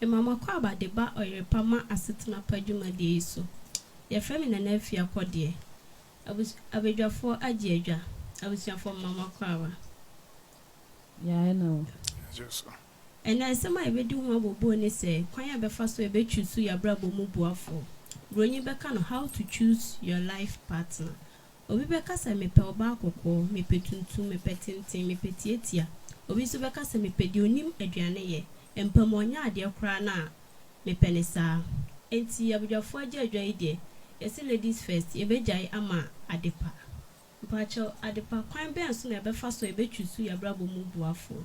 Mema mo akwaaba de ba Ɔyerepa ma Asetena Pa dwumadie yi so. Yɛfrɛ me Nana Afia Kɔdeɛ. Abus abadwafoɔ agye adwa. Abusuafoɔ mema mo akwaaba. Yɛayɛ na o. Ɛnnɛ asɛm a yɛbɛdi ho abooboo ne sɛ kwan a yɛbɛfa so a yɛbɛchuusu yɛabrabɔ mu boafoɔ. Buronyi bɛka no how to choose your life partner. Obi bɛka sɛ mepɛ ɔbaa kɔkɔɔ, mepɛ tuntum, mepɛ tenten, mepɛ tiatia. Obi nso bɛka sɛ mepɛ deɛ onim aduane yɛ. Mpa mu ɔnyɛ adeɛ koraa no a mepɛ ne saa. Enti abadwafoɔ agye adwa yi deɛ, yɛse ladies first, yɛbɛgyae ama Adepa. Mpakyɛw, Adepa, kwan bɛn so na yɛbɛfa so a yɛbɛchuusu yɛabrabɔ mu boafoɔ?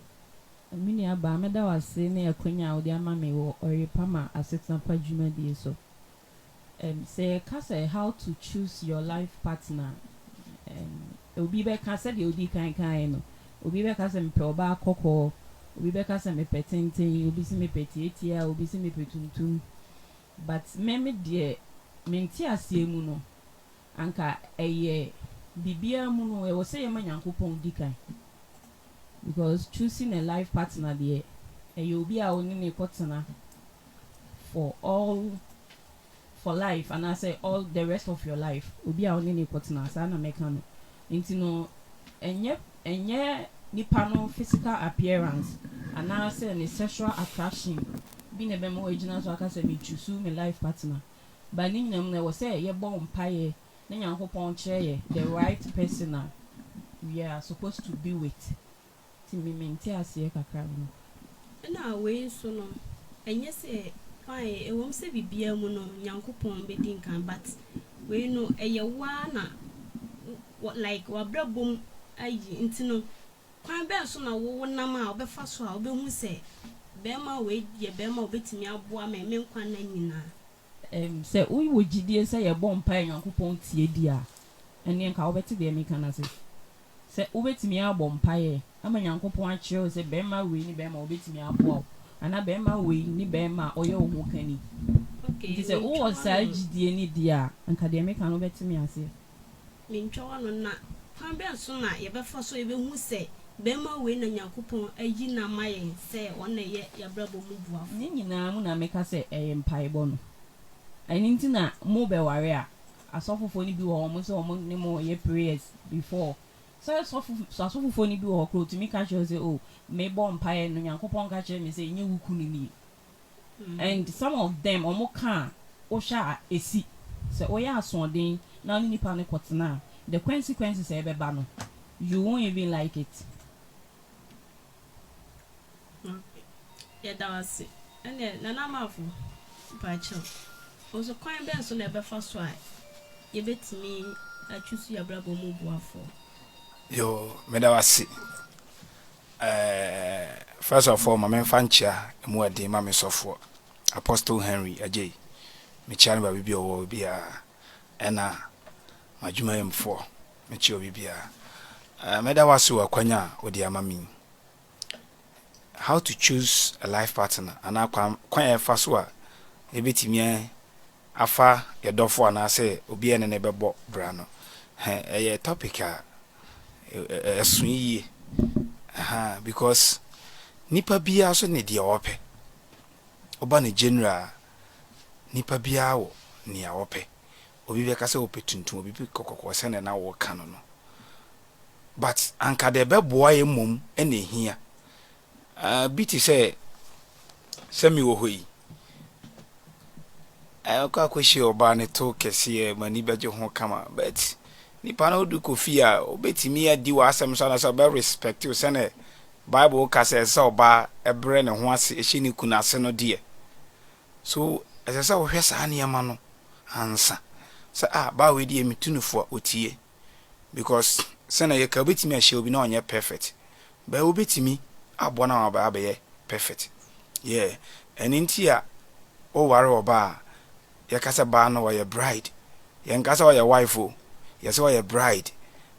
Me nua baa, mɛda wo ase ne akwanya a wode ama me wɔ Ɔyerepa ma Asetena Pa dwumadie so. Sɛ yɛka sɛ how to choose your life partner, obi bɛka sɛdeɛ odi kan kaeɛ no, obi bɛka sɛ mepɛ ɔbaa kɔkɔɔ, obi bɛka sɛ mepɛ tenten, obi sɛ mepɛ tietia, obi sɛ mepɛ tuntum. But me me deɛ, mente aseɛ mu no, anka ɛyɛ biribiara mu no, ɛwɔ sɛ yɛma Nyankopɔn di kan. Because choosing a life partner deɛ, ɛyɛ obi a wo ne ne kɔtena for life anaasɛ all the rest of your life. Obi a wo ne ne kɔtena, saa na mɛka no. Nti no, ɛnyɛ nipa no physical appearance anaasɛ ne sexual attraction bi na ɛbɛma wagyina so aka sɛ me choose me life partner. But ne nyinaa mu no, ɛwɔ sɛ yɛbɔ mpaeɛ na Nyankopɔn kyerɛ yɛ the right person a we are supposed to be with. Nti me mente aseɛ kakra no. Ɛna wei nso no, ɛnyɛ sɛ fine, ɛwɔ mu sɛ biribiara mu no Nyankopɔn bɛdi nkan, but wei no ɛyɛ waa na like wabrabɔ mu ayi. Nti no kwan bɛn so na wo nam a wobɛfa so a wobɛhu sɛ bɛrima wei yɛ bɛrima a wobɛtumi aboa me me nkwa nna nyinaa? Sɛ wowɔ gyidie sɛ yɛbɔ mpaeɛ Nyankopɔn tie di a, ɛneɛ nka wobɛte deɛ meka no ase. Sɛ wobɛtumi abɔ mpaeɛ ama Nyankopɔn akyerɛ wo sɛ bɛrima wei ne bɛrima a wobɛtumi aboa wo, anaa bɛrima wei ne bɛrima a ɔyɛ wo ho kani. Nti sɛ wowɔ saa gyidie ne di a, nka deɛ meka no wobɛte me aseɛ. Mentwa w'ano, na kwan bɛn so na yɛbɛfa so yɛbɛhu sɛ bɛrima wei na Nyankopɔn ayi no ama yɛn sɛ ɔno na ɛyɛ yɛabrabɔ mu boafo? Ne nyinaa mu na meka sɛ ɛyɛ mpaebɔ no. Ɛno nti na mo bɛware a, asɔfofoɔ no bi wɔ hɔ, ɔmo sɛ ɔmo ne mo yɛ prayers before. Sɛ asɔfofoɔ no bi wɔ hɔ koraa, otumi ka kyerɛ wo sɛ, "Oh, mebɔ mpaeɛ no, Nyankopɔn ka kyerɛ me sɛ ɛnyɛ wo kunu nie." And some of them, ɔmo ka a, wohwɛ a esi. Sɛ woyɛ asoɔden na wo ne nipa no kɔtena a, the consequences a ɛbɛba no, you won't even like it. Okay. Yɛda wo ase. Ɛneɛ Nana Amafo, mpakyɛw, wo nso kwan bɛn so na ɛbɛfa so a yɛbɛtumi atwi so yɛabrabɔ mu boafoɔ? Yo, meda wo ase. First of all, ma memfa nkyea mu ɛden ma me sɔfoɔ Apostle Henry Agyei. Mekyia no baabi bi a ɔwɔ biara, ɛna m'adwumayɛmfoɔ, mekyia obi biara. Mɛda wo ase wɔ akwanya a wode ama me. How to choose a life partner anaa kwan a yɛfa so a yɛbɛtumi afa yɛdɔfo anaasɛ obi a ɛne ne bɛbɔ bra no, ɛyɛ topic a ɛso yie because nipa biara so ne deɛ ɔpɛ. Ɔba ne general, nipa biara wɔ nea ɔpɛ. Obi bɛka sɛ ɔpɛ tuntum, obi pɛ kɔkɔkɔ, sɛnea na wɔka no, but anka deɛ ɛbɛboa yɛ mmom ɛna ehia. Bi te sɛ mi wɔ hɔ yi, ɛkɔ akɔhyia ɔbaa ne to kɛseɛ, m'ani bɛgye ho kama, but nipa no wode kɔ fie a, obɛtumi adi w'asɛm so anaasɛ ɔbɛ respect wo sɛne Bible ka sɛ ɛsɛ sɛ ɔbaa ɛbrɛ ne ho ase ɛhyɛ ne kunu ase no deɛ. So ɛsɛ sɛ wohwɛ saa nneɛma no ansa sɛ ah, baa wei deɛ, metu no fo a ɔtie, because sɛnɛ yɛka, wobɛtumi ahyɛ obi na ɔnyɛ perfect, bɛɛ wobɛtumi aboa no ama abɛyɛ perfect. Yeah, ɛno nti a woware ɔbaa a, yɛka sɛ baa no ɔyɛ bride. Yɛnka sɛ ɔyɛ wife o, yɛsɛ ɔyɛ bride.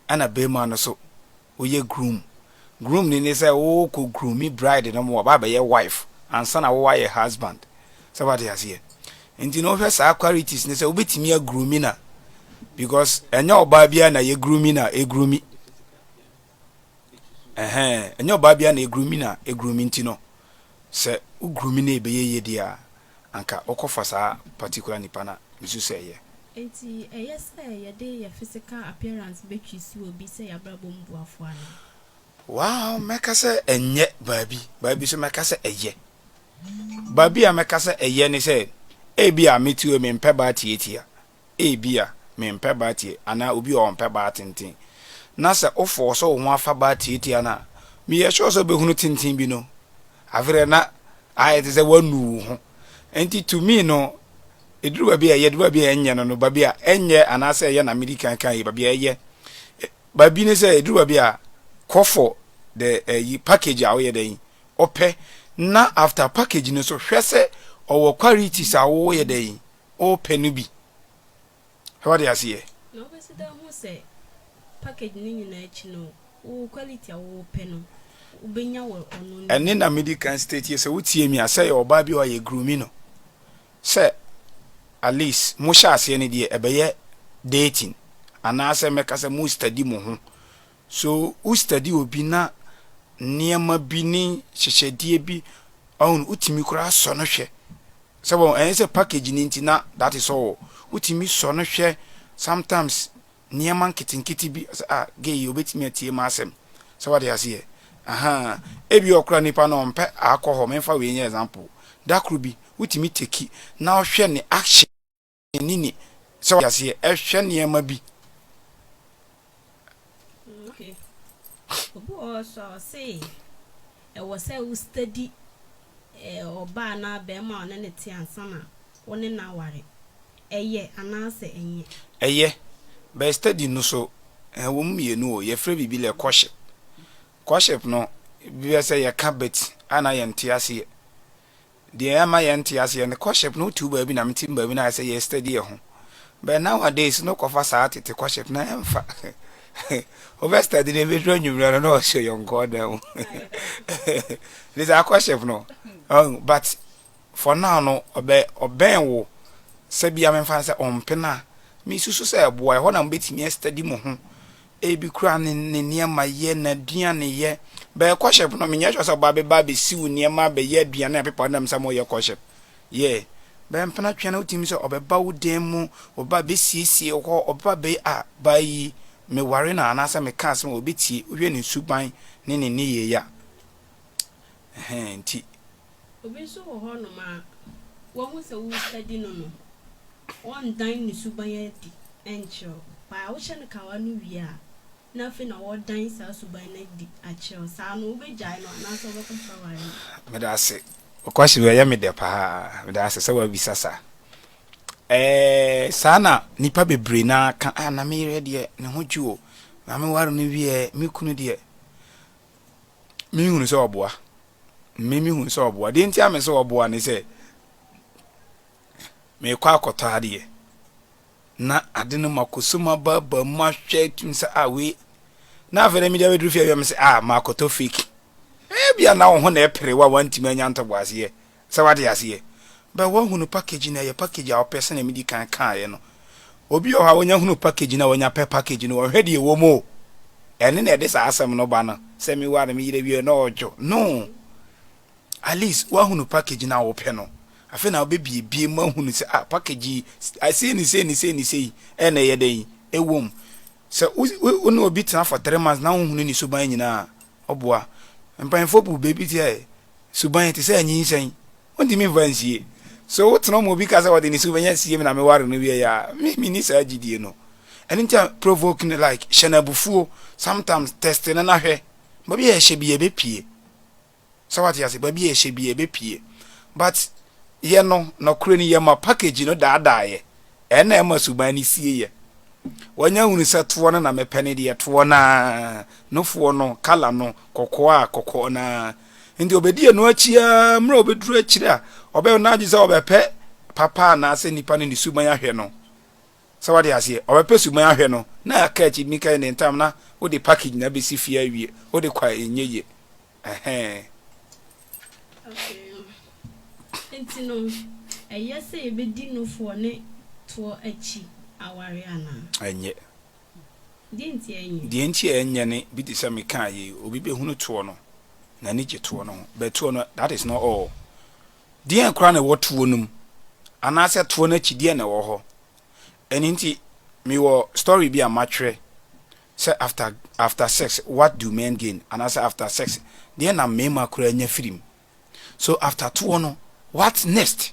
Ɛna bɛrima no so woyɛ groom. Groom ni ne sɛ wokɔ groomi bride no ma ɔba abɛyɛ wife ansa na wowɔ ayɛ husband, sɛ wate aseɛ. Nti na wohwɛ saa qualities ne sɛ wobɛtumi agroomi na, because ɛnyɛ ɔbaa biara na yɛ groomi na ɛgroomi. Ɛhɛn, ɛnyɛ ɔbaa biara na ɛgroomi na ɛgroomi. Nti no Sɛ wo grooming no ɛbɛyɛ yie deɛ a, anka wokɔfa saa particular nipa no a, mesu sɛ ɛyɛ. Enti ɛyɛ sɛ yɛde yɛ physical appearance bɛtwi si obi sɛ yɛabrabɔ mu boafoɔ anaa? Wow, mɛka sɛ ɛnyɛ baabi, baabi nso mɛka sɛ ɛyɛ. Baabi a mɛka sɛ ɛyɛ ne sɛ, ebia mete hɔ yi mempɛ baa tiatia, Ebia mempɛ baa tie anaa obi a ɔmpɛ baa tenten. Na sɛ wo force wo ho afa baa tiatia no a, meyɛ sure sɛ wobɛhunu tenten bi no, afei deɛ na ayɛ te sɛ woanu wo ho. Nti to me no, ɛduru baabi a ɛyɛ, ɛduru baabi a ɛnyɛ no no, baabi a ɛnyɛ anaasɛ ɛyɛ na medi kan kan yi, baabi a ɛyɛ. Baabi ne sɛ ɛduru baabi a kɔ for the ɛyi package a woyɛ dɛn ɔpɛ na after package no so hwɛ sɛ ɔwɔ qualities a woyɛ dɛn ɔɔpɛ no bi. Sɛ wate aseɛ? Na wobɛsi dɛn ahu sɛ package no nyinaa akyi no, wo quality a wopɛ no, wobɛnya wɔ ɔno no mu? Ɛne na medi kan state yɛ, sɛ wotie me a, sɛ yɛ ɔbaa bi a ɔyɛ grooming no, sɛ at least mo hyɛ aseɛ no deɛ ɛbɛyɛ dating, anaasɛ mɛka sɛ mo study mo ho. So wo study obi na nneɛma bi ne hyehyɛdeɛ bi, ɔho no, wotumi koraa sɔ no hwɛ. Sɛ wɔn ɛnyɛ sɛ package no nti na that is all. Wotumi sɔ no hwɛ sometimes nneɛma nketenkete bi sɛ ah gay yi obetumi atie m'asɛm. Sɛ wate aseɛ ahaa ebi ɔkora nipa no ɔmpɛ alcohol memfa wei nyɛ example. Da koro bi wotumi teki na ɔhwɛ ne action ne ne sɛ wate aseɛ ɛhwɛ nneɛma bi. Okay. Obi wɔ hɔ so a ɔse ɛwɔ sɛ wo study ɔbaa anaa barima a ɔne no te ansa na wo ne no aware. Ɛyɛ anaasɛ ɛnyɛ? Ɛyɛ. But study no so, ɛwɔ mu mmienu o. Yɛfrɛ biribi lɛ courtship. Courtship no, bi bɛ sɛ yɛka but a na yɛnte aseɛ. Deɛ ɛma yɛnte aseɛ no, courtship no wote wo baabi na mete me baabi na ayɛ sɛ yɛ study yɛ ho. But nowadays no kɔfa saa tete courtship no ɛmfa. Wobɛ study no ɛbɛduru anwummerɛ no na ɔhyɛ yɔnkɔɔ dan mu. Nti saa courtship no, but for now no ɔbɛ ɔbɛn wo sɛ bia memfa no sɛ ɔmpene a, mesusu sɛ ɛboa ɛhɔ na mobɛtumi astudy mo ho Ebi koraa ne ne nneɛma yɛ, n'aduane yɛ. Bɛyɛ kɔhyɛp no, menyɛ sure sɛ ɔbaa bɛba abɛsi wo nneɛma abɛyɛ aduane apepa wo nam sɛ moyɛ kɔhyɛp. Yeah. Bɛyɛ mpena twɛn no wotumi sɛ ɔbɛba wo dan mu, ɔbɛba abɛsiesie hɔ, ɔbɛba abɛyɛ a baa yi meware no anaasɛ meka asɛm a ɔbɛtie, wohwɛ ne suban ne ne nneyɛeɛ a. Ɛhɛn nti. Obi nso wɔ hɔnom a, wahu sɛ wo study no no, ɔndan ne suban adi nkyerɛ wo. But wohyɛ no kawa no wie a, na afei na ɔredan saa suban no adi akyerɛ wo. Saa no, wobɛgyae no anaasɛ wobɛkɔ so aware no? Meda ase. Wo question wei ɛyɛ me dɛ paa. Meda ase sɛ woabisa saa. Ɛɛ, saa na nnipa bebree no ara ka, ah, na me yere deɛ, ne ho dwo o. Na meware no wieɛ, me kunu deɛ, menhunu sɛ ɔboa. Me mehu sɛ ɔboa. Deɛ nti a me sɛ ɔboa ne sɛ, merekɔ akɔtɔ adeɛ na ade no makɔsɔ mu abaabaa mu ahwɛ tumi sɛ a wei na afei na mede abɛduru fie awia me sɛ a makɔtɔ fake. Ebia na wo ho na ɛpere wo a wantumi anya ntoboaseɛ sɛ wate aseɛ. Bɛ woahunu package no ɛyɛ package a wopɛ sɛnea medi kan kaeɛ no. Obi wɔ hɔ a wonya hunu package no a wanya pɛ package no ɔnhwɛ deɛ ɛwɔ mu o. Ɛne na ɛde saa asɛm no ba no sɛ meware me yere wie na ɔdwo. No. At least woahunu package no a wopɛ no. Afei na wobɛbiebie mu ahunu sɛ ah package yi sei ne sei ne sei ne sei ɛna ɛyɛ dɛn ɛwɔ mu. Sɛ wo ne obi tena for 3 months na wonhunu ne suban nyinaa a, ɔboa. Mpanyinfoɔ bu bɛ bi sɛ suban te sɛ anyinsɛn. Wontumi mfa nsie. So wotena ma obi ka sɛ ɔde ne suban asie me na meware no wieɛ a, me menni saa gyidie no. Ɛno nti a provoke no like hyɛ no abufuo sometimes test no na hwɛ. Baabi a ɛhyɛ bi ɛbɛpie. Sɛ wate ase, baabi a ɛhyɛ bi ɛbɛpie. But yɛ no, nɔkorɛ ni yɛma package no daadaa yɛ. Ɛna ɛma suban no sie yɛ. Wanya hunu sɛ toɔ no na mepɛ no deɛ, toɔ no ara, nofoɔ no, colour no, kɔkɔɔ a kɔkɔɔ no ara. Nti ɔbɛdi ɛno akyi ara, mmerɛ a ɔbɛduru akyire a, ɔbɛyɛ n'adwene sɛ ɔbɛpɛ papa anaasɛ nipa no ne suban ahwɛ no. Sɛ wate aseɛ, ɔbɛpɛ suban ahwɛ no, na aka akyi, meka yɛ ne ntam na wode package no abɛsi fie awie, wode kɔ a ɛnyɛ yie. Ɛhɛn. Okay. Nti no, ɛyɛ sɛ yɛbɛdi nufoɔ ne toɔ akyi aware anaa? Ɛnyɛ. Deɛ nti a ɛnyɛ? Deɛ nti a ɛnyɛ ne bi te sɛ mekaa yei, obi bɛhunu toɔ no. N'ani gye toɔ no ho. But toɔ no, that is not all. Deɛn koraa na ɛwɔ toɔ no mu? Anaasɛ toɔ no akyi deɛn na ɛwɔ hɔ? Ɛno nti, mewɔ story bi a matwerɛ sɛ after after sex what do men gain? Anaasɛ after sex deɛn na mmarima koraa nya firi mu? So after toɔ no, what next?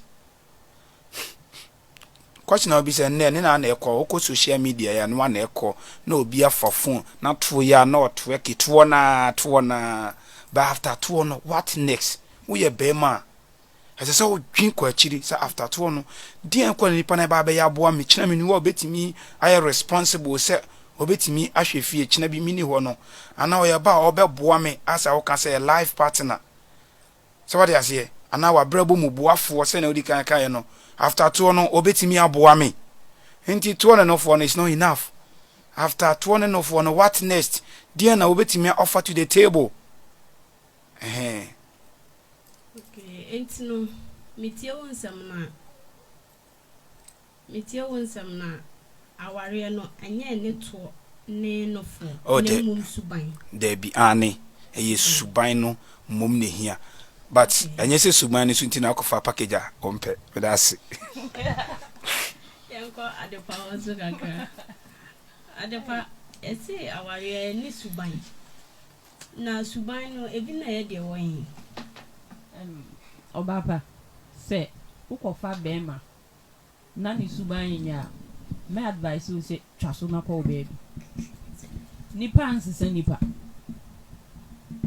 Question a wobisa nnɛ ne na na ɛkɔ wokɔ social media yɛ no na ɛkɔ na obi afa phone na toɔ yɛ a na ɔtoɛ ketoɔ naa toɔ naa but after toɔ no what next? Woyɛ bɛrima a ɛsɛ sɛ wodwen kɔ akyiri sɛ after toɔ no deɛn kɔ na nipa no ɛba abɛyɛ aboa me kyena me ni hɔ a obɛtumi ayɛ responsible sɛ obɛtumi ahwɛ fie kyena bi meni hɔ no anaa ɔyɛ ba a ɔbɛboa me asɛ woka sɛ yɛ life partner sɛ wate aseɛ anaa wabrabɔ mu boafoɔ sɛnea wodi kan kaeɛ no after toɔ no ɔbɛtumi aboa me nti toɔ ne nofoɔ no is not enough after toɔ ne nofoɔ no what next deɛn na wobɛtumi offer to the table ɛhɛn. Okay, nti no metie wo nsɛm no a Metie wo nsɛm no a, awareɛ no, ɛnyɛ ne toɔ ne nofoɔ, Oh, na dɛ, mmom suban. daabi, aane, ɛyɛ suban no mmom na ɛhia. But Okay. ɛnyɛ sɛ suban no so nti na akɔfa package a wompɛ. Meda ase. Yɛnkɔ Adepa hɔ nso kakra. Adepa, yɛse awareɛ ne suban. Na suban no, ebi na ɛyɛ deɛ ɛwɔ he? Ɛm, ɔbaa pa, sɛ wokɔfa bɛɛma na ne suban nyɛ a, mɛ advice wo sɛ twa so na kɔ wo baabi. Nipa nsesa nipa.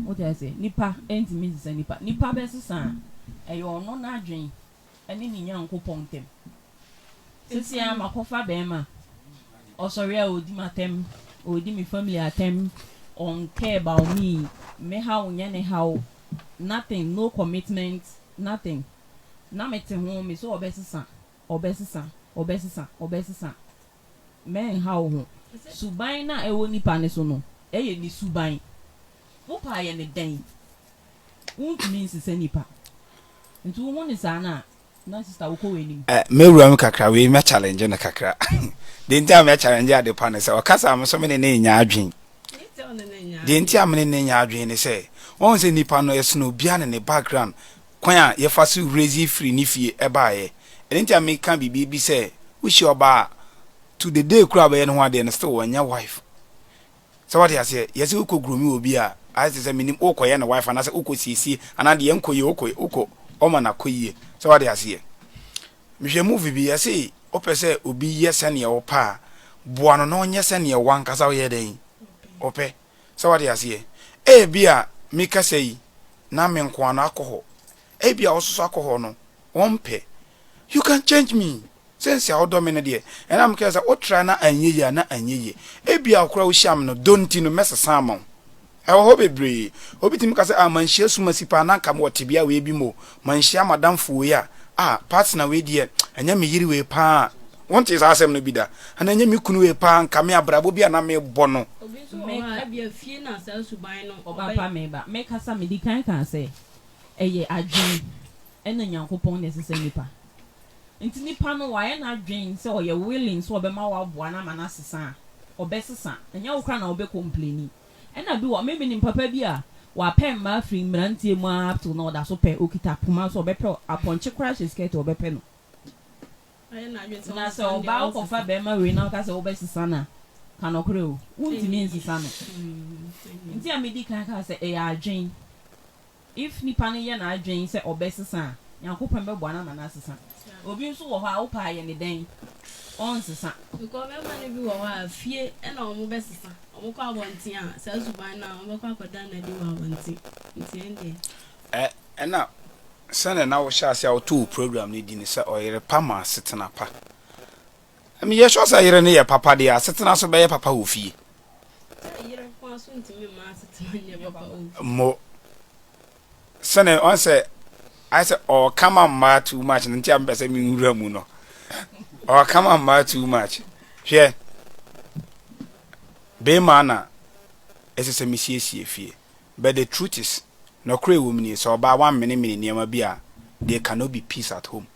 Wote aseɛ? Nipa ntumi nsesa nipa. Nipa bɛsesa a, ɛyɛ ɔno n'adwen ne ne Nyankopɔn ntam. Sesei ara makɔfa bɛɛma, ɔsɔre a ɔdi m'atɛm, ɔdi me family atɛm, ɔn care about me, me haw nyɛ ne haw, nothing, no commitment, nothing. Na mete ho, me sɛ ɔbɛsesa, ɔbɛsesa, ɔbɛsesa, ɔbɛsesa. Mɛnha wo ho. Suban no a ɛwɔ nipa no so no, ɛyɛ ne suban. Wopɛ a yɛ no dɛn? Wontumi nsesa nipa. Nti wohu no saa no a, na sister wokɔ w'anim. Eh, mɛwura mu kakra, wei mɛ challenge no kakra. Deɛ nti a mɛ challenge Adepa ne sɛ, ɔkasa a me nso me ne no nnya adwene. Deɛ nti a me ne no nnya adwene ne sɛ, wɔn sɛ nipa no ɛsono obiara ne ne background, kwan a yɛfa so raise firi ne fie ɛbaeɛ. Ɛno nti a meka biribi bi sɛ, wohyia ɔbaa a, to the day koraa a wobɛyɛ ne ho adeɛ no, still ɔnyɛ wife. Sɛ wate aseɛ, yɛse wokɔ gromi wɔ bi a, ayɛ te sɛ menim wokɔ yɛ no wife anaasɛ wokɔ siesie anaa deɛ nkɔ yie wokɔ wokɔ ɔma no akɔ yie. Sɛ wate aseɛ. Mehwɛ movie bi yɛse wopɛ sɛ obi yɛ sɛdeɛ wopɛ a, boa no na ɔnyɛ sɛdeɛ wankasa woyɛ dɛn wopɛ. Sɛ wate aseɛ. Ebia mekasa yi na me nkoa no akɔ hɔ. Ebia wososo akɔ hɔ no wɔmpɛ. You can change me. Since a wodɔ me no deɛ, ɛna mekae sɛ wo try na anyɛ yie a na anyɛ yie. Ebia wo koraa wohyia me no, dɔ nti no mɛsesa ama wo. Ɛwɔ hɔ bebree. Obi tumi ka sɛ ah manhyia Sumasi paa na anka mewɔ tebea wei bi mu o, manhyia m'adamfo wei a, ah partner wei deɛ ɛnyɛ me yere wei paa a. Wontee saa asɛm no bi da? Anaa ɛnyɛ me kunu wei paa anka me abrabɔ bi a na mebɔ no. Obi nso wɔ hɔ a, ebia fie na saa suban no Ɔba ɔbɛ. pa meba. Mekasa medi kan kaa sɛ ɛyɛ adwene ɛna Nyankopɔn na ɛsesa nipa. Nti nipa no wayɛ n'adwen sɛ ɔyɛ willing sɛ ɔbɛma woaboa no ama no asesa a, ɔbɛsesa. Ɛnyɛ wo koraa na wobɛ complaini. Ɛna bi wɔ, me menim papa bi a wapɛ mmaa firi mmeranteɛ mu ara up till now ɔda so pɛ, ɔkita poma nso ɔbɛpɛ, apɔnkye koraa hyɛ skirt a ɔbɛpɛ no. Na sɛ ɔbaa wokɔfa bɛɛma wei na woka sɛ wobɛsesa no a, ka nɔkorɛ o, wontumi nsesa no. Nti a medi kan kaa sɛ ɛyɛ adwen. If nipa no yɛ n'adwen sɛ ɔbɛsesa a, Nyankopɔn bɛboa no ama no asesa. Obi nso wɔ hɔ a wopɛ a yɛ no dɛn, ɔnsesa. Because mmarima no bi wɔ hɔ a, fie na wɔn bɛsesa. Wɔn kɔ abɔnten a, saa suban no a, wɔn bɛkɔ akɔda no adi wɔ abɔnten. Nti ɛndeɛ. Ɛ, ɛna sɛnea na wohyɛ ase a wotoo wo program no din sɛ Ɔyere Pa Ma Asetena Pa. Meyɛ sure sɛ yere no yɛ papa deɛ a, asetena nso bɛyɛ papa wɔ fie. Sɛ yere nko ara so ntumi mma asetena nyɛ papa wɔ fie. Mo, sɛnea ɔn sɛ ayɛ sɛ ɔɔka ma mmaa too much no nti a mepɛ sɛ menwura mu no. Ɔɔka ma mmaa too much. Hwɛ, bɛrima na ɛsɛ sɛ mesiesie fie. But the truth is, nɔkorɛ ɛwɔ mu nie, sɛ ɔbaa wammenemene nneɛma bi a, there cannot be peace at home.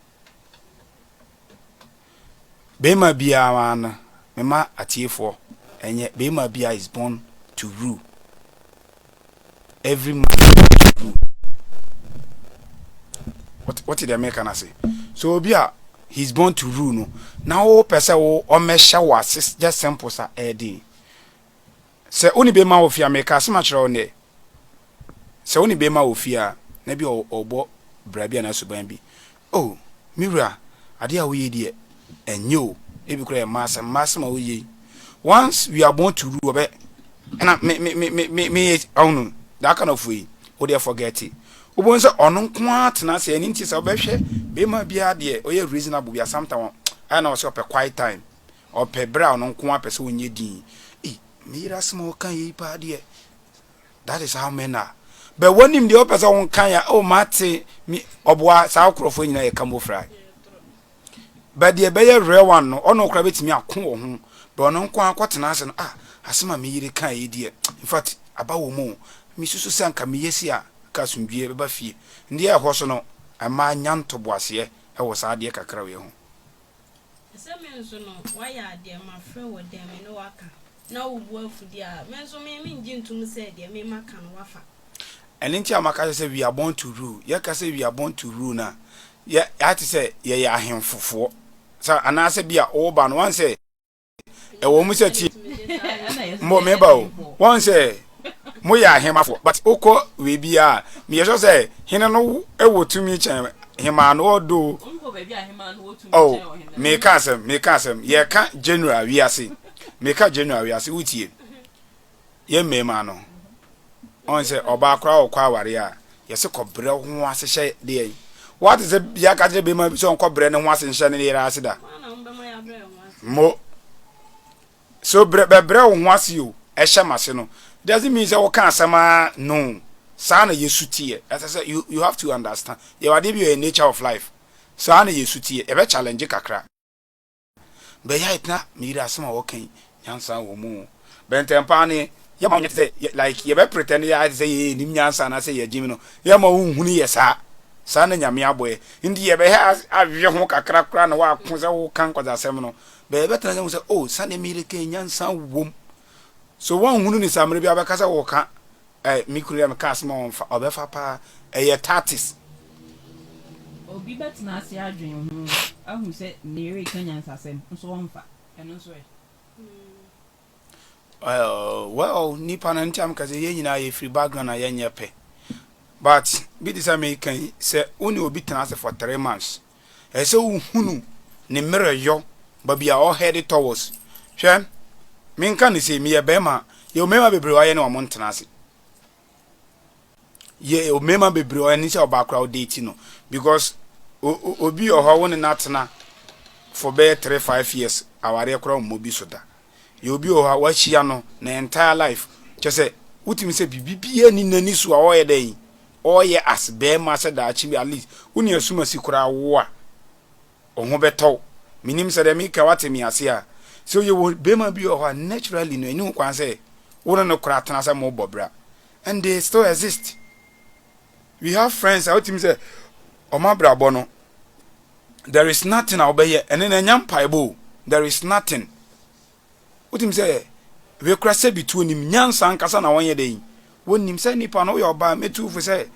Barima biara no, mema atiefoɔ ɛnyɛ, barima biara is born to rule. Every man is born to rule. Wote deɛ meka no ase? So obi a he's born to rule no, na wopɛ sɛ wo ɔmmɛhyɛ wo ase just simple sa, ɛyɛ den. Sɛ wo ne bɛma wɔ fie a, meka asɛm akyerɛ wo nnɛ. Sɛ wo ne bɛma wɔ fie a, na bi ɔbɔ bra bi anaa suban bi. Oh, me wura, adeɛ a woyɛ deɛ, ɛnyɛ o. Ebi koraa yɛ mmaa asɛm, mmaa asɛm a woyɛ yi. Once we are born to rule, ɔbɛ, ɛna me me me me me me ɔno, that kind of way, wo deɛ forget it. Wobɛhu sɛ ɔno nko ara tena ase, ɛno nti sɛ wobɛhwɛ bɛrima biara deɛ ɔyɛ reasonable bi a, sometimes ɛna na ɔsɛ ɔpɛ quiet time. Ɔpɛ berɛ a ɔno nko ara pɛ sɛ ɔnyɛ din. Ei, me yere asɛm a ɔka yei paa deɛ, that is how men are. But wonim deɛ ɔpɛ sɛ wonka ya, oh mate, me, ɔboa saa nkurɔfoɔ nyinaa yɛ camouflage. But deɛ ɛbɛyɛ real one no, ɔno koraa bɛtumi ako wɔ ho. But ɔno nko ara kɔtena ase no, ah, asɛm a me yere ka yi deɛ, in fact, aba wɔ mu o. Mesusu sɛ anka meyɛ sei a, anka asomdwoeɛ bɛba fie. Ndeɛ ɛhɔ so no, mmaa nya ntoboaseɛ wɔ saa adeɛ kakra wei ho. Sɛ me nso no, woayɛ adeɛ, mafrɛ wo dɛn, me ne wo aka, na wo bo afu deɛ a, me nso me mengye ntom sɛ deɛ me maka no woafa. Ɛno nti a maka kyerɛ sɛ we are born to rule. Yɛka sɛ we are born to rule no a, yɛ ayɛ te sɛ yɛyɛ ahemfofoɔ. Sɛ anaasɛ bi a woba no, wɔn sɛ ɛwɔ mu sɛ tie mo meba o, wɔn sɛ moyɛ ahemafoɔ, but wokɔ wei bi a, meyɛ sure sɛ hene no wɔ tumi kyɛn hemaa no ɔdo. Oh, meka asɛm, meka asɛm, yɛka general wiase, meka general wiase, wotie. Yɛ mmarima no, ɔn sɛ ɔbaa koraa ɔkɔ aware a, yɛse kɔbrɛ ho ase hyɛ deɛ. Wate sɛ yɛaka kyerɛ bɛrima bi sɛ ɔnkɔbrɛ ne ho ase nhyɛ ne yere ase da? Mo. So brɛ bɛbrɛ wo ho ase o, ɛhyɛ m'ase no. Doesn't mean sɛ woka asɛm a no. Saa na yɛsu teɛ. Ɛsɛ sɛ you have to understand. Yɛwɔ adeɛ bi wɔ yɛ nature of life. Saa na yɛsu teɛ. Yɛbɛ challenge kakra. Bɛyɛ a tena me yere asɛm a ɔka yi nyansa wɔ mu o. Bɛ ntɛm paa ne yɛma wo nyɛ te sɛ like yɛbɛ pretend yɛ ayɛ te sɛ yɛ nim nyansa anaasɛ yɛ gyim no yɛma wo nhunu yɛ saa. Saa na Nyame abɔ yɛ. Nti yɛbɛhɛ ahwɛ ho kakra koraa na woako sɛ woka nkwaseasɛm no. Bɛ yɛbɛtena sɛ hu sɛ oh sɛdeɛ me yere ka yi nyansa wom. So woanhunu ne saa mmerɛ bi a wobɛka sɛ woka Eh me kunu deɛ meka asɛm a ɔnfa, ɔbɛfa paa. Ɛyɛ tactics. Obi bɛtena ase adwen ho ahu sɛ ne yere reka nyansasɛm nso ɔnfa, ɛno nso ɛ? Well, nipa no nti a meka sɛ yɛn nyinaa yɛfiri background a yɛnyɛ pɛ. But bi te sɛ meka yi, sɛ wo ne obi tena ase for 3 months, ɛsɛ sɛ wohunu ne mmerɛyɔ baabi a ɔhead towards. Hwɛ, menka ne sei, meyɛ bɛrima, yɛwɔ mmarima bebree a ɔyɛ ne wɔn ntena ase. Yɛ mmarima bebree ɔyɛ ne sɛ ɔbaa koraa ɔdate no because obi wɔ hɔ wo ne no atena for bɛyɛ 3, 5 years, awareɛ koraa ɔmmɔ bi so da. Yɛ obi wɔ hɔ a wahyia no na entire life kyɛ sɛ wotumi sɛ biribi biara ni n'ani so a ɔyɛ dɛn ɔyɛ as bɛrima sɛ daakye bi at least wo ne asumasi koraa wo a wo ho bɛtɔw. Menim sɛ deɛ meka wate me ase a sɛ yɛwɔ bɛrima bi wɔ hɔ a naturally no ɛni ho kwan sɛ wo ne no koraa tena sɛ mobɔ bra, and they still exist. We have friends a wotumi sɛ ɔmo abrabɔ no, there is nothing a wobɛyɛ ɛne na ɛnya mpaebɔ o, there is nothing. Wotumi sɛ wei kora sɛ bi tuo nim nyansa ankasa na wɔnyɛ dɛn wɔnim sɛ nipa no woyɛ ɔbaa mɛtu fo sɛ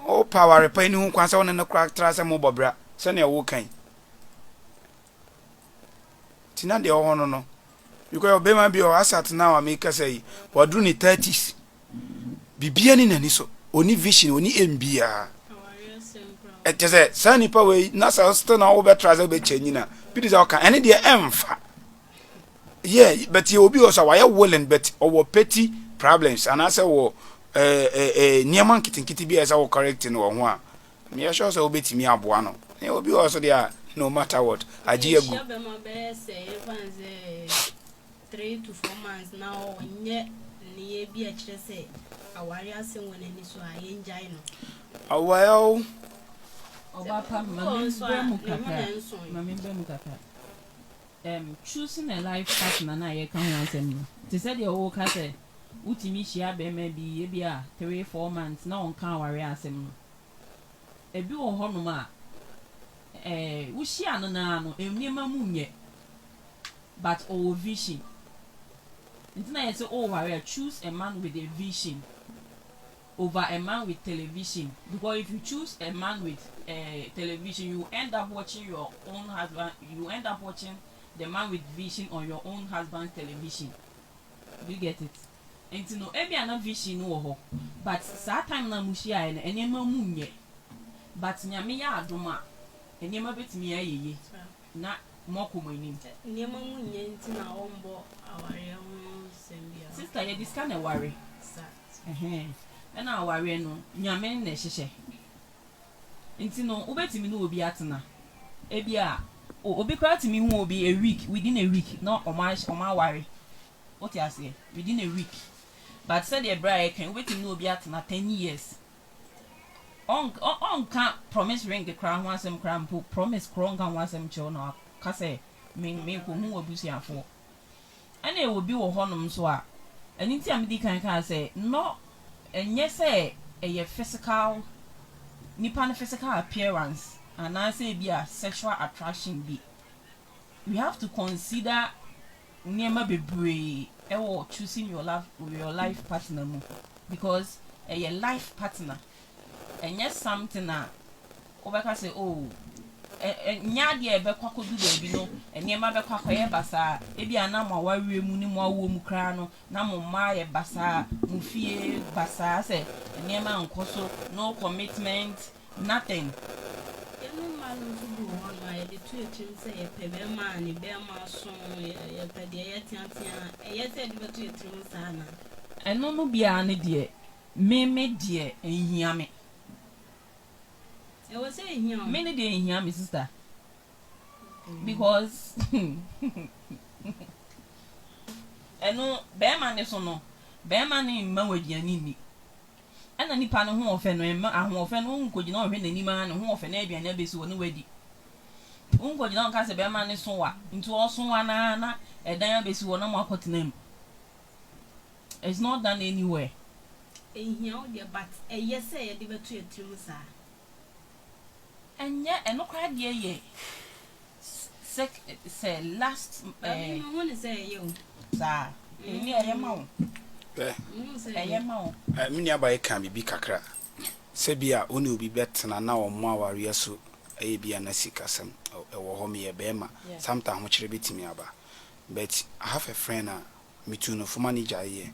wopɛ aware pa ni ho kwan sɛ wo ne no kora tra sɛ mobɔ bra sɛnea wokan nti na deɛ ɔwɔ no, because ɔbɛrima bi ɔ asat now a mekasa yi, waduru ne 30s, bibia ni n'ani so, ɔni vision, ɔni aim biara. Ɛkyɛ sɛ saa nipa wei na sɛ still na wobɛtra sɛ wobɛkyɛ nyina bi de sɛ ɔka ɛne deɛ ɛmfa yeah, but yɛ obi wɔ so a wayɛ willing but ɔwɔ petty problems anaasɛ wɔ ɛɛ ɛɛ nneɛma nketenkete bi a ɛsɛ wɔ correct no wɔ ho a, meyɛ sure sɛ wobɛtumi aboa no. Ne obi wɔ so deɛ a, no matter what, agye agu. Yɛhyia bɛma bɛyɛ sɛ yɛmfa no sɛ 3 to 4 months na ɔnyɛ nneyɛɛ bi a ɛkyerɛ sɛ aware asɛm wɔ n'ani so a, yɛngyae no? Oh, well. Ɔba pa, Obi ma wɔ hɔ me nso mbrɛ a mu ne ho na kakra. ɛnso. Ma me mbrɛ mu kakra. Choosing a life partner na yɛka ho asɛm no. Te sɛ deɛ wɔka sɛ wotumi hyia bɛrima bi ebi a 3, 4 months na ɔnka aware asɛm no. Ebi wɔ hɔnom a wohyia no naa no nneɛma mu nyɛ, but ɔwɔ vision. Nti na yɛsɛ ɔware a, choose a man with a vision. Over a man with television, because if you choose a man with television, you end up watching your own husband, you end up watching the man with vision on your own husband's television. Do you get it? Nti no, ebia na vision no wɔ hɔ, but saa time na mo hyiaeɛ no, nneɛma mu nyɛ, but Nyame yɛ adom a, nneɛma bɛtumi ayɛ yie na moakɔ mo anim. Nneɛma mu nyɛ nti na ɔmbɔ awareɛ ho nsɛm biara. Sister, yɛde sika na ɛware. Sa. Ɛhɛn. Ɛna awareɛ no, Nyame na ɛhyehyɛ. Nti no, wobɛtumi ne obi atena. Ebi a obi koraa tumi hu obi a week, within a week na ɔmo aware. Wote aseɛ? Within a week. But sɛdeɛ berɛ a yɛka, wobɛtumi ne obi atena 10 years. Ɔnka promise ring koraa ho asɛm koraa mpo, promise korɔ nka ho asɛm kyerɛw na waka sɛ menkɔhu w'abusuafoɔ. Ɛna ɛwɔ bi wɔ hɔnom nso a, ɛno nti a medi kan kaa sɛ no, ɛnyɛ sɛ ɛyɛ physical, nipa no physical appearance anaasɛ ebi a sexual attraction bi. We have to consider nneɛma bebree ɛwɔ choosing your life partner mu, because ɛyɛ life partner, ɛnyɛ something a wobɛka sɛ, oh, nyɛ adeɛ a ɛbɛkɔ akɔdu baabi no, nneɛma bɛkɔ akɔyɛ basaa. Ebi a na mo awareɛ mu ne mo awoɔ mu koraa no, na mo mma ayɛ basaa, mo fie basaa, sɛ nneɛma nkɔ so, no commitment, nothing. Yɛn mmaa no nso bi wɔ hɔnom a yɛde to etirim sɛ yɛpɛ bɛrima a ne bɛrima so, yɛpɛ deɛ ɛyɛ teatea. Ɛyɛ sɛ yɛde bɛto etirim saa na? Ɛno no biara ne deɛ, me deɛ, nhia me. Ɛwɔ sɛ ehia o. Me ne deɛ, nhia me, sister, because ɛno bɛrima ne so no, bɛrima ne mma wɔ aduane nni, ɛna nipa no ho ɔfɛ no, ɛma ahoɔfɛ no nkɔgyina ɔhwɛ n'anim ara ne ho ɔfɛ na aduane abɛsi wɔ ne wadi. Nkɔgyina ɔnka sɛ bɛrima ne so wa nti ɔso wa na ɛdan abɛsi wɔ na mo akɔtena mu. It's not done anywhere. Ehia wo deɛ, but ɛyɛ sɛ yɛde bɛto etirim saa? Ɛnyɛ ɛno koraa deɛ, yɛ sɛ last. Baabi mi hu ne sɛ ɛyɛ o. Saa ɛni ɛyɛ ma wo. Ɛ. Mi hu sɛ ɛyɛ ma wo. Me nua yɛ ka biribi kakra sɛ bi a wo ne obi bɛtena na ɔmo awareɛ so, ɛyɛ bi a na sikasɛm ɛwɔ hɔ, meyɛ bɛrima. Sometimes ahokyerɛ bɛtumi aba, but I have a friend a metu no foma ne gyaeɛ.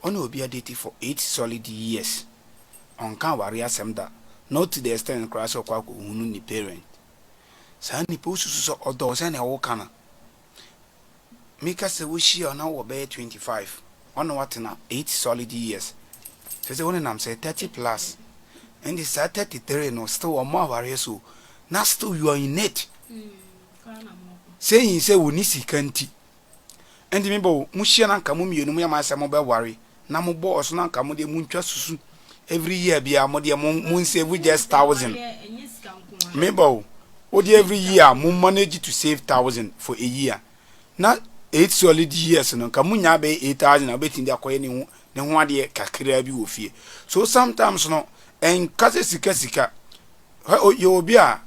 Ɔne obi adate for 8 solid years, ɔnka awareɛ asɛm da, not to the extent koraa sɛ ɔkɔ akɔhunu ne parent. Saa nipa wosusu sɛ ɔdɔ wo sɛnea woka no. Meka sɛ wohyia na wɔ bɛyɛ 25, ɔne watena 8 solid years, sɛ wo nenam sɛ 30 plus, ɛnti saa 33 no, still ɔmo awareɛ so na still you are in it. Koraa na mo kɔ. Sɛyin sɛ wɔni sika nti, ɛnti mebɔ mo hyia na nka mo mmienu mo yɛ ma sɛ mobɛware na mobɔ ɔso na nka mo deɛ montwa susu every year bia, mo deɛ mo nsave just 1,000. Awareɛ ɛnyɛ sika nko ara. Mebɔ o, wode every year mo manage to save 1,000 for a year na 8 solid years no, nka mo nyaa bɛyɛ 8,000 a wobɛtumi de akɔyɛ ne ho adeɛ kakraa bi wɔ fie. So sometimes no, ɛnka sɛ sika sika. Yɛ obi a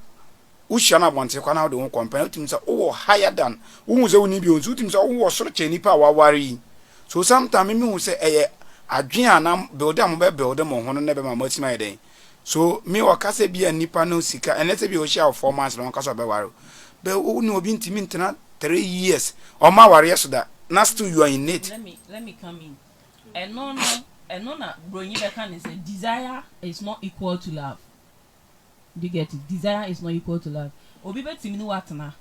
wohyia no abɔnten kwan na wode ho compare, wotumi sɛ wowɔ higher than wohu sɛ wonni bio nso, wotumi sɛ wowɔ soro kyɛn nipa a waware yi. So sometimes me hu sɛ ɛyɛ adwene a na build a mobɛ build mo ho no na ɛbɛma mo atumi ayɛ dɛn. So me ɔka sɛ bi a nipa no sika, ɛnɛ sɛ bi a ɔhyia wɔ 4 months na ɔnka sɛ ɔbɛware o, bɛ wo ne obi ntumi ntena 3 years, ɔma awareɛ so da, na still you are in it. Let me come in. Ɛno no, ɛno na bronyi bɛka ne sɛ desire is not equal to love. Do you get it? Desire is not equal to love. Obi bɛtumi ne watena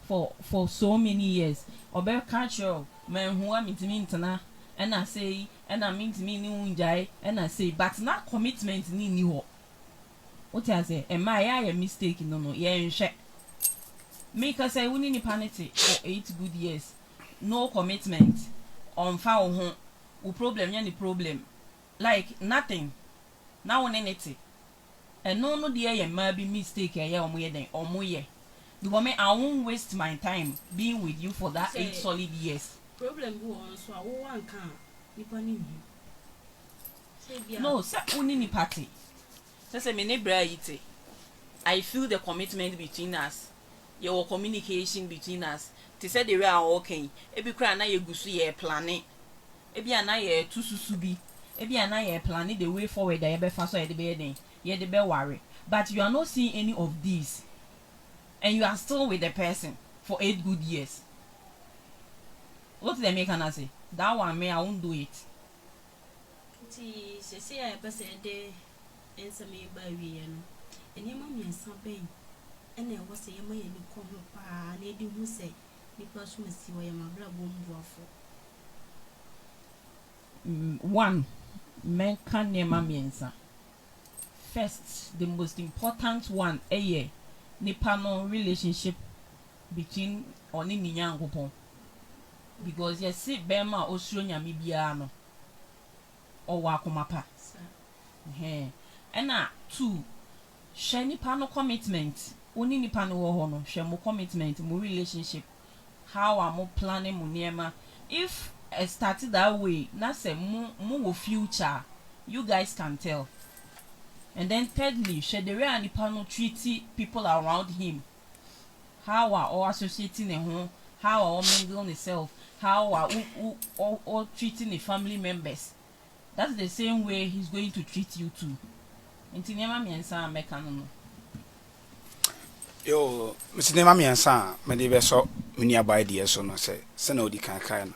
for so many years, ɔbɛka kyerɛ o, manhu a mentumi ntena, ɛna sei, ɛna mentumi ne wo ngyae, ɛna sei, but na commitment ne nni hɔ. Wote ase? Mmaa, ɛyɛ ayɛ mistake no, yɛnhwɛ. Meka sɛ wo ne nipa ne te for 8 good years, no commitment, ɔnfa wo ho, wo problem nyɛ ne problem, like nothing, na wo ne ne te. Ɛno no deɛ, yɛ mmaa bi mistake. Ɛyɛ ɔmo yɛ dɛn, ɔmo yɛ, because me, I won't waste my time being with you for that 8 solid years. Problem bi wɔ hɔ nso a wowɔ anka a, nipa no nhu sɛ ebia. No, sɛ wo ne nipa te sɛ me ne bra yi te, I feel the commitment between us, yɛwɔ communication between us, te sɛ de wei a ɔɔka yi, ebi koraa na yɛgu so yɛ plan, ebi a na yɛto susu bi. Ebia na yɛ plan the way forward a yɛbɛfa so a yɛde bɛyɛ dɛn, yɛde bɛware. But you are not seeing any of these and you are still with the person for 8 good years. Wote deɛ meka no ase? That one me, I won't do it. Nti seesei a yɛpɛ sɛ yɛde nsɛm yi ba awieɛ no, nneɛma mmiɛnsa bɛn ɛna ɛwɔ sɛ yɛma yɛn ani kɔ ho paa na yɛde hu sɛ nipa so asi ɔyɛ m'abrabɔ mu boafoɔ? One, mɛka nneɛma mmiɛnsa. First, the most important one ɛyɛ nipa no relationship between ɔne ne Nyankopɔn, because yɛsi bɛrima a osuro Nyame biara no, ɔwɔ akoma pa. Ɛhɛn. Ɛna two, hwɛ nipa no commitment. Wo ne nipa no wɔ hɔ no, hwɛ mo commitment, mo relationship, how a mo planning mo nneɛma. If ɛ start that way na sɛ mo wɔ future, you guys can tell. And then thirdly, hwɛ the way a nipa no treat people around him, how a ɔ associate ne ho, how a ɔ mingle ne self, how a wo wo ɔ treat ne family members. That's the same way he's going to treat you too. Nti nneɛma mmiɛnsa a mɛka no. Yo, mesi nneɛma mmiɛnsa a mede bɛsɔ me nuabaa deɛ so no sɛ, sɛna odi kan kae no,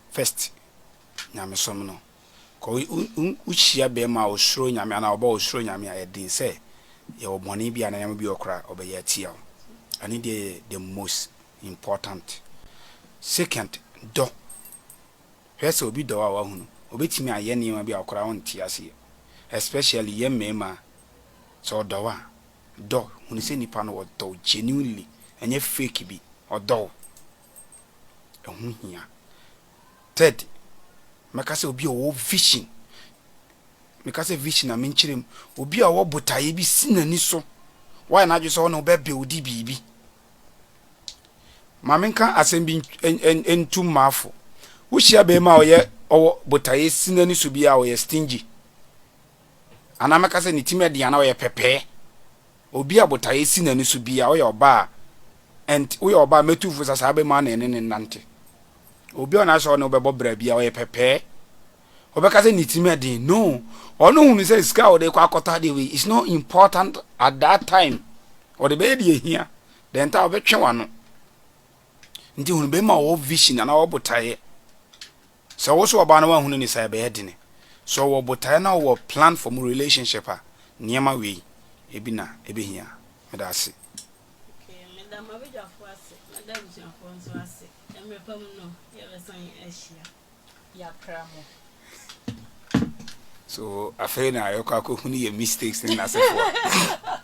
first, nyamesom no. Kɔ wohyia bɛrima a ɔsuro Nyame anaa ɔba a ɔsuro Nyame a, ɛden sɛ yɛwɔ bɔne bi a na nneɛma bi wɔ koraa ɔbɛyɛ atia wo. Ɛno deɛ yɛ the most important. Second, dɔ. Hwɛ, sɛ obi dɔ wo a, wahunu obɛtumi ayɛ nneɛma bi a ɔkoraa wonte aseɛ, especially yɛ mmarima. Sɛ ɔdɔ wo a, dɔ hunu sɛ nipa no ɔdɔ wo genuinely, ɛnyɛ fake bi. Ɔdɔ wo, ɛho hia. Third, mɛka sɛ obi a ɔwɔ vision. Meka sɛ vision a, menkyerɛ mu, obi a ɔwɔ botaeɛ bi si n'ani so, wayɛ n'adwe sɛ ɔne wobɛbuild biribi. Ma menka asɛm bi ntu mmaafo. Wohyia bɛrima a ɔyɛ ɔwɔ botaeɛ si n'ani so bi a ɔyɛ stingy, anaa mɛka sɛ ne tim ɛden anaa ɔyɛ pɛpɛɛ, obi a botaeɛ si n'ani so bi a ɔyɛ ɔbaa ɛnt, woyɛ ɔbaa, mɛtu fo sa saa bɛrima na ɛne ne nante. Obi a ɔno asɛ ɔne wobɛbɔ bra bi a ɔyɛ pɛpɛɛ, ɔbɛka sɛ ne tirim ɛden no, ɔno hunu sɛ sika a ɔde kɔ akɔtɔ adeɛ wei is not important at that time, ɔde bɛyɛ deɛ ehia deɛ nta ɔbɛtwe w'ano. Nti hunu bɛrima a ɔwɔ vision anaa ɔwɔ botaeɛ. Sɛ ɔwɔ so ɔbaa no wahunu ne sa, ɛbɛyɛ dene. Sɛ ɔwɔ botaeɛ na ɔwɔ plan for mu relationship a, nneɛma wei ebi na ebɛhia. Meda ase. Okay, meda m'abadwafoɔ ase, meda abusuafoɔ nso ase. Mmerɛ pa mu no, yɛbɛsan ahyia. Yɛakra mo. So afei na yɛkɔ akɔhunu yɛ mistakes ne n'asefoɔ.